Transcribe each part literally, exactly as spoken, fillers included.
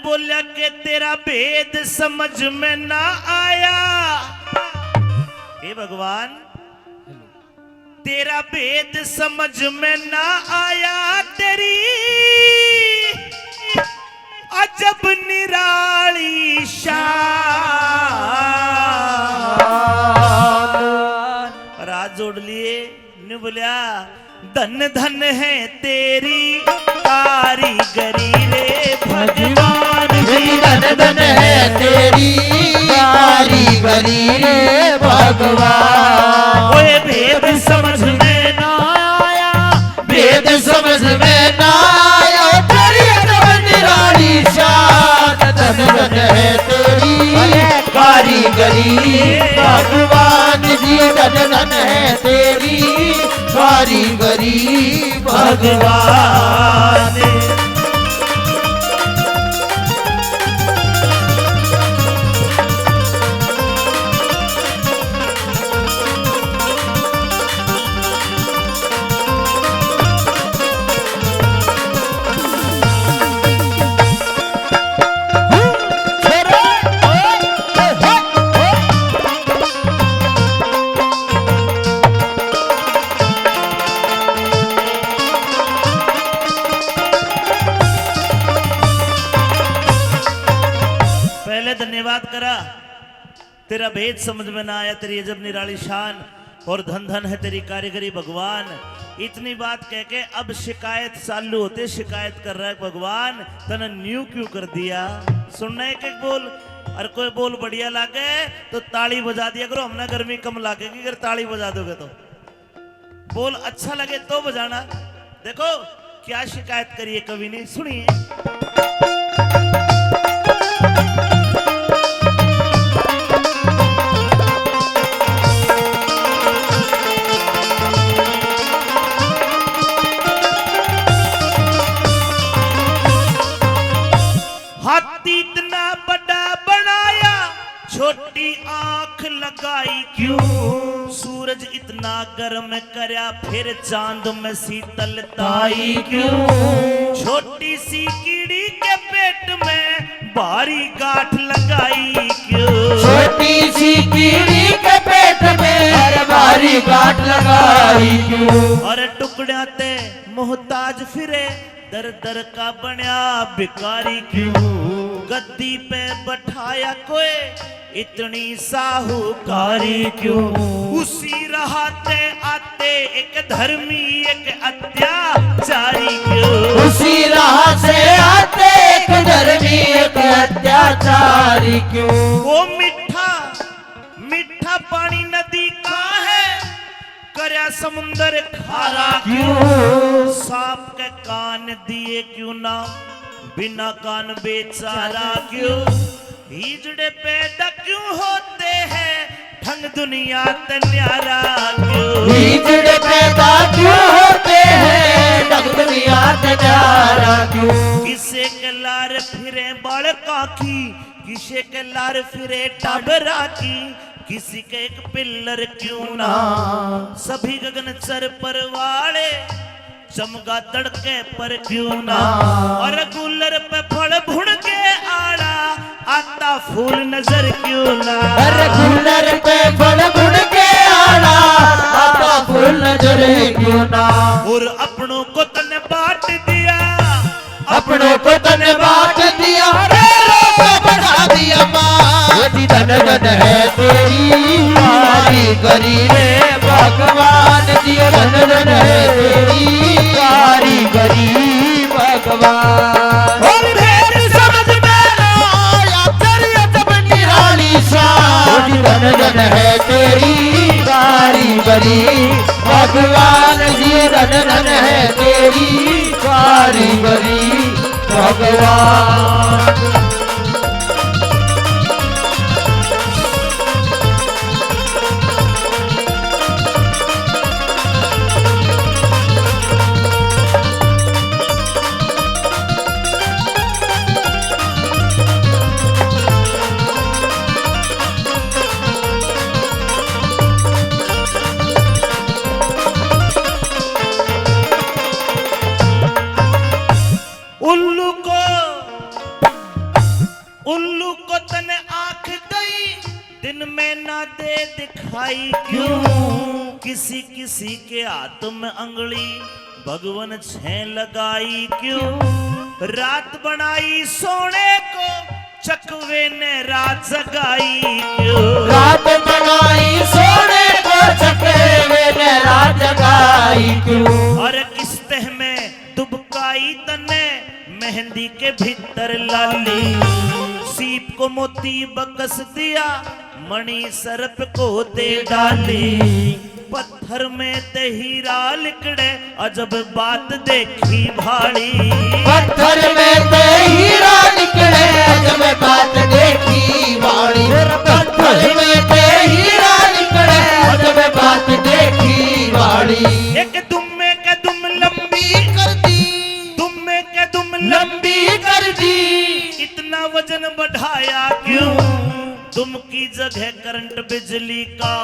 बोल्या के तेरा भेद समझ में ना आया। हे भगवान, तेरा भेद समझ में ना आया, तेरी अजब निराली शान। और हाथ जोड़ लिए, न्यू बोल्या, धन धन है तेरी कारीगरी रे भगवान जी। धन धन है तेरी कारीगरी रे भगवान। ओए भेद समझ में ना आया, भेद समझ में ना आया, तेरी अजब निराली शान। धन धन है तेरी कारीगरी भगवान जी, धन धन है तेरी कारीगरी भगवान। पहले धन्यवाद करा। तेरा भेद समझ में ना आया, तेरी अजब निराली शान, और धन धन है तेरी कारीगरी भगवान। इतनी बात कह के अब शिकायत चालू होते, शिकायत कर रहा है, भगवान तने न्यू क्यों कर दिया? सुनना एक एक बोल, और कोई बोल बढ़िया लागे तो ताली बजा दिया करो, हमने गर्मी कम लागेगी अगर ताली बजा दोगे तो। बोल अच्छा लगे तो बजाना। देखो क्या शिकायत करी है कवि ने, सुनिए। हाथी इतना बड़ा बनाया, छोटी आंख लगाई क्यों? सूरज इतना गर्म करया, फिर चांद में शीतलताई क्यों? छोटी सी कीड़ी के पेट में भारी गांठ लगाई क्यों? छोटी सी कीड़ी के पेट में, अरे, भारी गांठ लगाई क्यों? अरे टुकड़ियां ते मोहताज फिरे, दर दर का बण्या भिखारी क्यों? गद्दी पे बठाया कोई इतनी साहूकारी क्यों? उसी राह ते आते एक धर्मी एक अत्याचारी क्यों? उसी राह से आते एक धर्मी एक अत्याचारी क्यों? वो मीठा मीठा पानी नदी का है, करया समुंदर खारा क्यों? सांप के कान दिए क्यों ना, बिना कान बेचारा क्यों? हिजड़े पैदा क्यों होते हैं, ढंग दुनिया ते न्यारा क्यों? हिजड़े पैदा क्यों होते हैं, ढंग दुनिया ते न्यारा क्यों? किसे के लार फिरे बालकां की, किसे के लार फिरे टाबरा की, किसी के एक पिल्लर क्यों ना, सभी गगन चर पर वाले चमगा तड़के पर क्यों ना, और कूलर पे फल भुन के आड़ा आता फूल नजर क्यों ना, और कूलर पे फल भुन के आड़ा आता फूल नजर क्यों ना। और अपनों को तने बांट दिया, अपनों को तने बांट दिया, गैरों को बढ़ा दिया मान। जी धन धन है तेरी कारीगरी रे भगवान जी, धन धन है तेरी कारीगरी भगवान। और भेद समझ में ना आया, तेरी अजब निराली शान। जी धन धन है तेरी कारीगरी भगवान जी, धन धन है तेरी कारीगरी भगवान। दिन में ना दे दिखाई क्यों? किसी किसी के हाथ में अंगली भगवन छह लगाई क्यों? रात बनाई सोने को चकवे ने रात जगाई क्यों? रात बनाई सोने को चकवे ने रात जगाई क्यों? और किस्ते में दुबकाई तन्ने मेहंदी के भीतर लाली, सीप को मोती बकस दिया, मणि सर्प को दे डाली। पत्थर में ते हीरा लिकड़े, अजब बात देखी भाली। पत्थर में ते हीरा लिकड़े, अजब बात देखी भाली। पत्थर में ते हीरा लिकड़े, अजब बात देखी भाली। एक दुम्मे के दुम लंबी कर दी, दुम्मे के दुम लंबी कर दी। इतना वजन बढ़ाया क्यों? दुम की जगह करंट बिजली का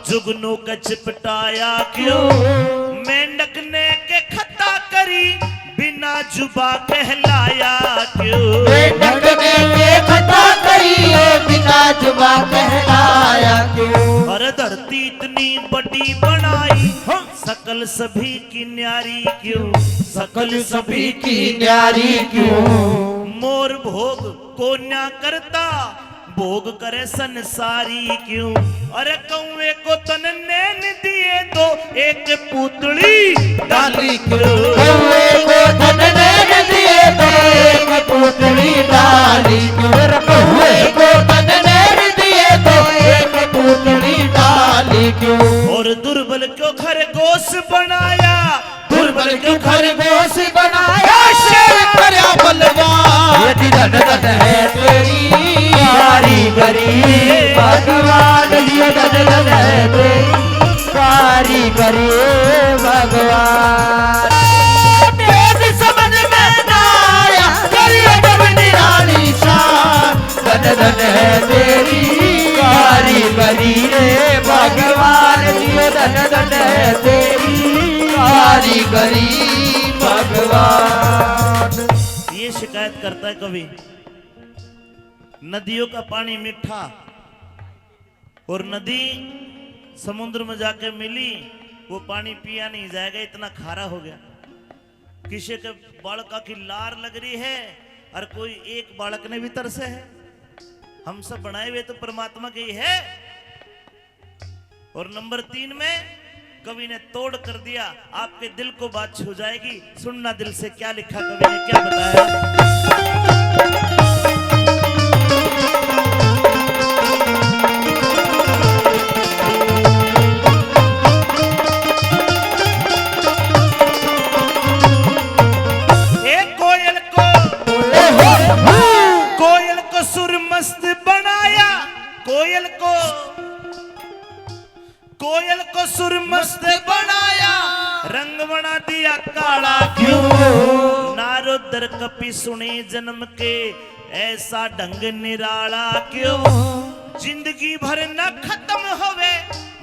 जुगनू के चिपटाया क्यों? मेंढक ने के खता करी, बिना जुबा कहलाया क्यों? मेंढक ने के खता करी, बिना जुबा कहलाया क्यों? अरे धरती इतनी बड़ी बनाई, हाँ। सकल सभी की न्यारी क्यों? सकल सभी की न्यारी क्यों? मोर भोग कोन्या करता, भोग करे संसारी क्यों? अरे कौवे को तन नैन दिए तो एक पूतली डाली क्यों? कौवे को तन नैन दिए तो एक पूतली डाली क्यों? अरे कौवे को तन नैन दिए तो एक पूतली डाली क्यों? और दुर्बल क्यों खरगोश बनाया, दुर्बल क्यों खरगोश बनाया, शेर करया बलवान। ये धन धन है तेरी कारीगरी भगवान, ये धन धन है तेरी कारीगरी भगवान। तेज समझ में ना आया, करिए जब निराली शान। धन धन है तेरी कारीगरी रे भगवान, जियो धन धन है तेरी कारीगरी भगवान। ये शिकायत करता है कवि, नदियों का पानी मीठा और नदी समुद्र में जाके मिली, वो पानी पिया नहीं जाएगा, इतना खारा हो गया। किसी के बालका की लार लग रही है और कोई एक बालक ने भी तरसे है। हम सब बनाए हुए तो परमात्मा के ही है। और नंबर तीन में कवि ने तोड़ कर दिया, आपके दिल को बात छू जाएगी। सुनना दिल से क्या लिखा कवि ने, क्या बताया। ए कोयल को, कोयल को सुर मस्त बनाया, कोयल को, कोयल को सुर मस्त बनाया, रंग बना दिया काला क्यों? नारद और कपि सुने जन्म के ऐसा ढंग निराला क्यों? जिंदगी भर ना खत्म होवे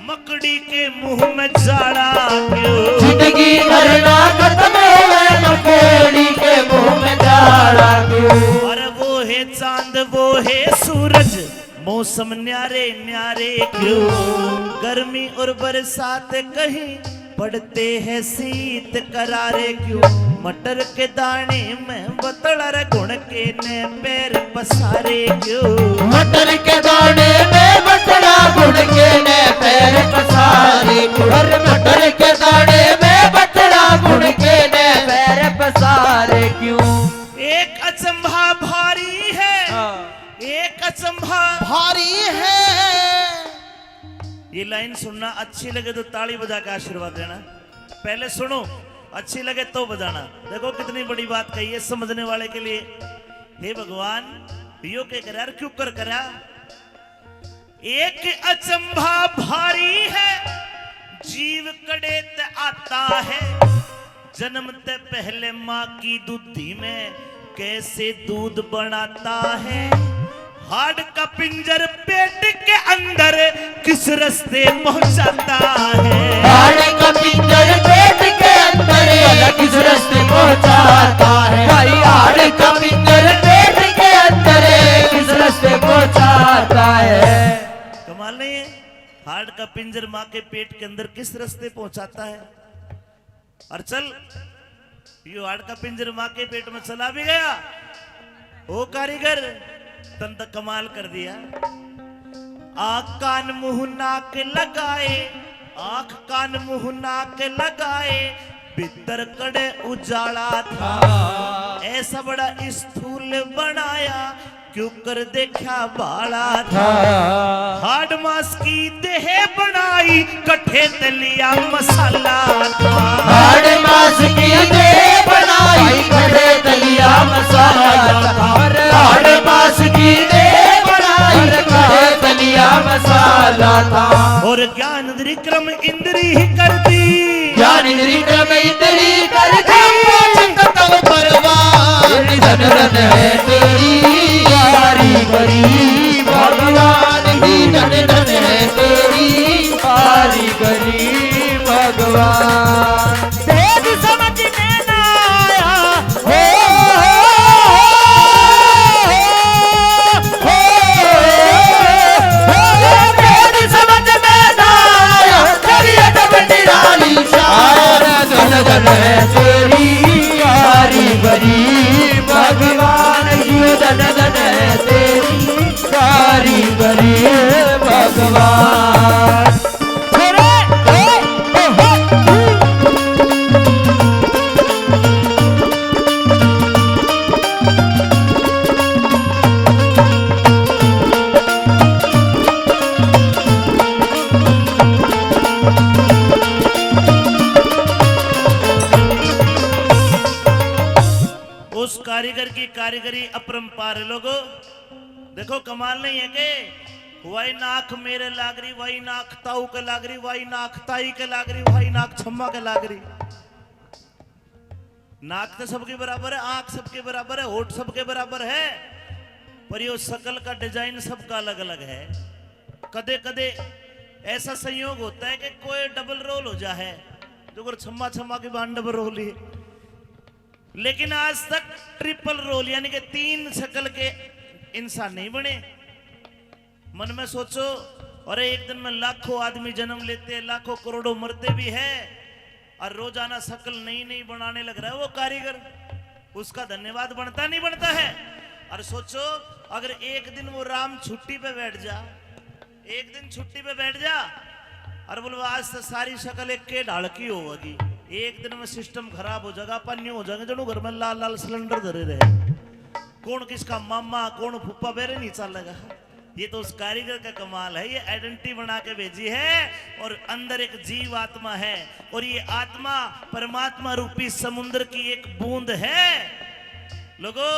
मकड़ी के मुंह में जाला क्यों? जिंदगी भर ना खत्म होवे मकड़ी के मुंह में जाला क्यों? अरे वो है चांद, वो है सूरज, मौसम न्यारे न्यारे क्यों? गर्मी और बरसात कहीं पड़ते हैं शीत करारे क्यों? मटर के दाने में बतलर घुन के ने पैर पसारे क्यों? मटर के दाने में बतला घुन के ने पैर पसारे क्यों? अरे मटर के दाने में बतला घुन के ने पैर पसारे क्यों? एक अचंभा भारी है, हाँ। एक अचंभा भारी है। ये लाइन सुनना, अच्छी लगे तो ताली बजा के आशीर्वाद देना। पहले सुनो, अच्छी लगे तो बजाना। देखो कितनी बड़ी बात कही है समझने वाले के लिए। हे भगवान, यो के करा, क्यों कर करा? एक अचंभा भारी है, जीव कड़े ते आता है। जन्म ते पहले माँ की दूधी में कैसे दूध बनाता है? हाड़ का पिंजर पेट के अंदर किस रास्ते पहुंचाता है? हाड़ का पिंजर पेट के अंदर किस रास्ते पहुंचाता है? भाई, हाड़ का पिंजर पेट के अंदर किस रास्ते पहुंचाता है? हाड़ का पिंजर माँ के पेट के अंदर किस रास्ते पहुंचाता है। और चल, यो हाड़ का पिंजर माँ के पेट में चला भी गया। ओ कारीगर, तन तो कमाल कर दिया। आँख कान मुंह नाक लगाए, आँख कान मुंह नाक लगाए, भीतर कड़े उजाला था। ऐसा बड़ा स्थूल बनाया, क्यों कर देखा बाला था। हाड़ मास की देह बनाई, कठे तलिया मसाला था। हाड़ मास की देह बनाई, कठे तलिया मसाला था। हाड़ मास की देह बनाई, कठे तलिया मसाला था। और ज्ञान इंद्री क्रम इंद्री ही करती। ज्ञान इंद्री क्रम इंद्री करती। चित्त तव परवान। धन धन है तेरी कारीगरी भगवान की, धन धन है तेरी कारीगरी भगवान। तेरी समझ में ना आया, हो, हो, हो, तेरी समझ में ना आया, तेरी अजब निराली शान। धन धन है तेरी कारीगरी भगवान की, धन धन है तेरी कारीगरी भगवान। अरे, ए, ए, हे। उस कारीगर की कारीगरी अपरंपार है लोगो। देखो, कमाल नहीं है के? वाई नाक मेरे लाग रही, वाई नाक ताऊ के लाग रही, वाई नाक ताई के लाग रही, वाई नाक छम्मा के लाग रही। नाक तो सबके बराबर है, आंख सबके बराबर है, होठ सबके बराबर है, पर यो शकल का डिजाइन सबका अलग अलग है। कदे कदे ऐसा संयोग होता है कि कोई डबल रोल हो जा है, जो कर छम्मा छम्मा की बान डबल रोल ही। लेकिन आज तक ट्रिपल रोल यानी कि तीन शकल के इंसान नहीं बने। मन में सोचो, अरे एक दिन में लाखों आदमी जन्म लेते, लाखों करोड़ों मरते भी है, और रोजाना शकल नई नई बनाने लग रहा है वो कारीगर, उसका धन्यवाद बनता नहीं बनता है? और सोचो, अगर एक दिन वो राम छुट्टी पे बैठ जा, एक दिन छुट्टी पे बैठ जा और बोलो, आज से सारी शकल एक के ढाल की होगी। एक दिन में सिस्टम खराब हो जाएगा, अपन न्यू हो जाएंगे जणु घर में लाल लाल सिलेंडर धरे रहे। कौन किसका मामा, कौन फूफा, बेरे नहीं चलेगा। ये तो उस कारीगर का कमाल है, ये आइडेंटिटी बना के भेजी है। और अंदर एक जीव आत्मा है, और ये आत्मा परमात्मा रूपी समुद्र की एक बूंद है। लोगो,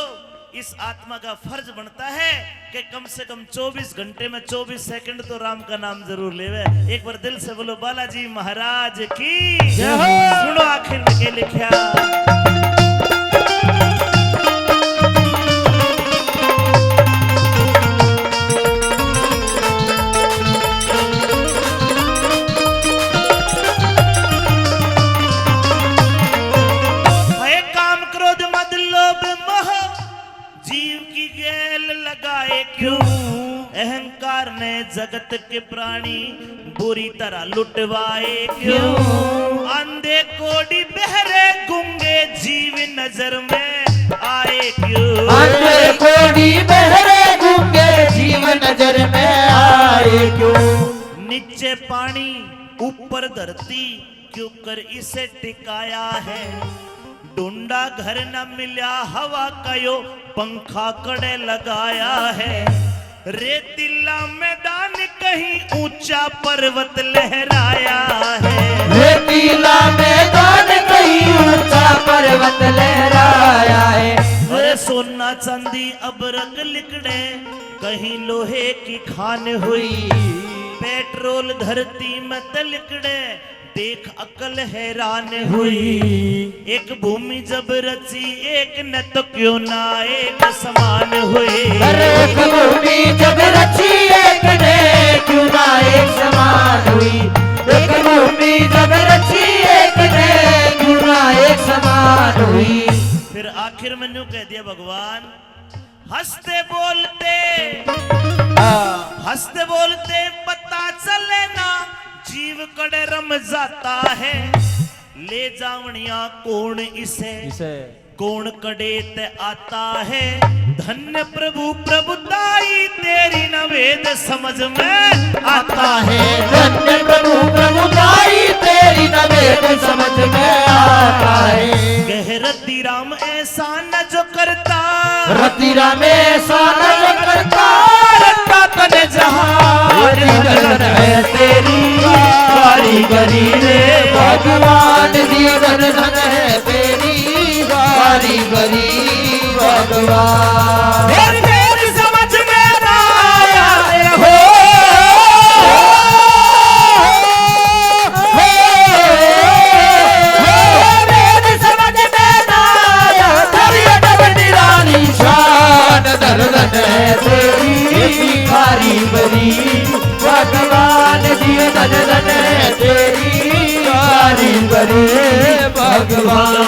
इस आत्मा का फर्ज बनता है कि कम से कम चौबीस घंटे में चौबीस सेकंड तो राम का नाम जरूर लेवे। एक बार दिल से बोलो, बालाजी महाराज की जय हो। सुनो आखिर में के लिखा। भय काम क्रोध मद लोभ मोह, जीव की गैल लगाए क्यों? अहंकार ने जगत के प्राणी बुरी तरह लुटवाए क्यों? क्यों? अंधे कोड़ी बहरे गूंगे जीव नजर में आए क्यों? अंधे कोड़ी बहरे गूंगे जीव नजर में आए क्यों? नीचे पानी ऊपर धरती, क्यों कर इसे टिकाया है? ढूंढा घर न मिल्या हवा का यो, पंखा कड़े लगाया है। रेतीला मैदान कहीं ऊंचा पर्वत लहराया है। रेतीला मैदान कहीं ऊंचा पर्वत लहराया है। अरे सोना चांदी अबरक लिकड़े, कहीं लोहे की खान हुई। पेट्रोल धरती में तलिकड़े, देख अकल हैरान हुई। एक भूमि जब रची एक न तो क्यों ना एक समान हुई। अरे एक भूमि जब रची एक ने क्यों ना एक समान हुई। एक भूमि जब रची एक ने क्यों ना एक समान हुई। फिर आखिर में न्यू कह दिया भगवान, हंसते बोलते, हाँ। हंसते बोलते पता चले ना कड़े रम जाता है, ले जावणिया कौन इसे, इसे। कौन कड़े ते आता है। धन्य प्रभु प्रभु ताई, तेरी न भेद समझ में आता है। धन्य प्रभु प्रभु ताई, तेरी न भेद समझ में आता है। कह रति राम ऐसा न जो करता, रति राम ऐसा न जो करता, रत्ता तने जहान। धन धन है तेरी कारीगरी रे भगवान जी, धन धन है तेरी कारीगरी भगवान। फिर तेरी समझ में ना आया हो, हो, हो, हो, मेरी समझ में ना आया, तेरी अजब निराली शान। धन धन है तेरी कारीगरी भगवान जी, धन धन है तेरी कारीगरी भगवान।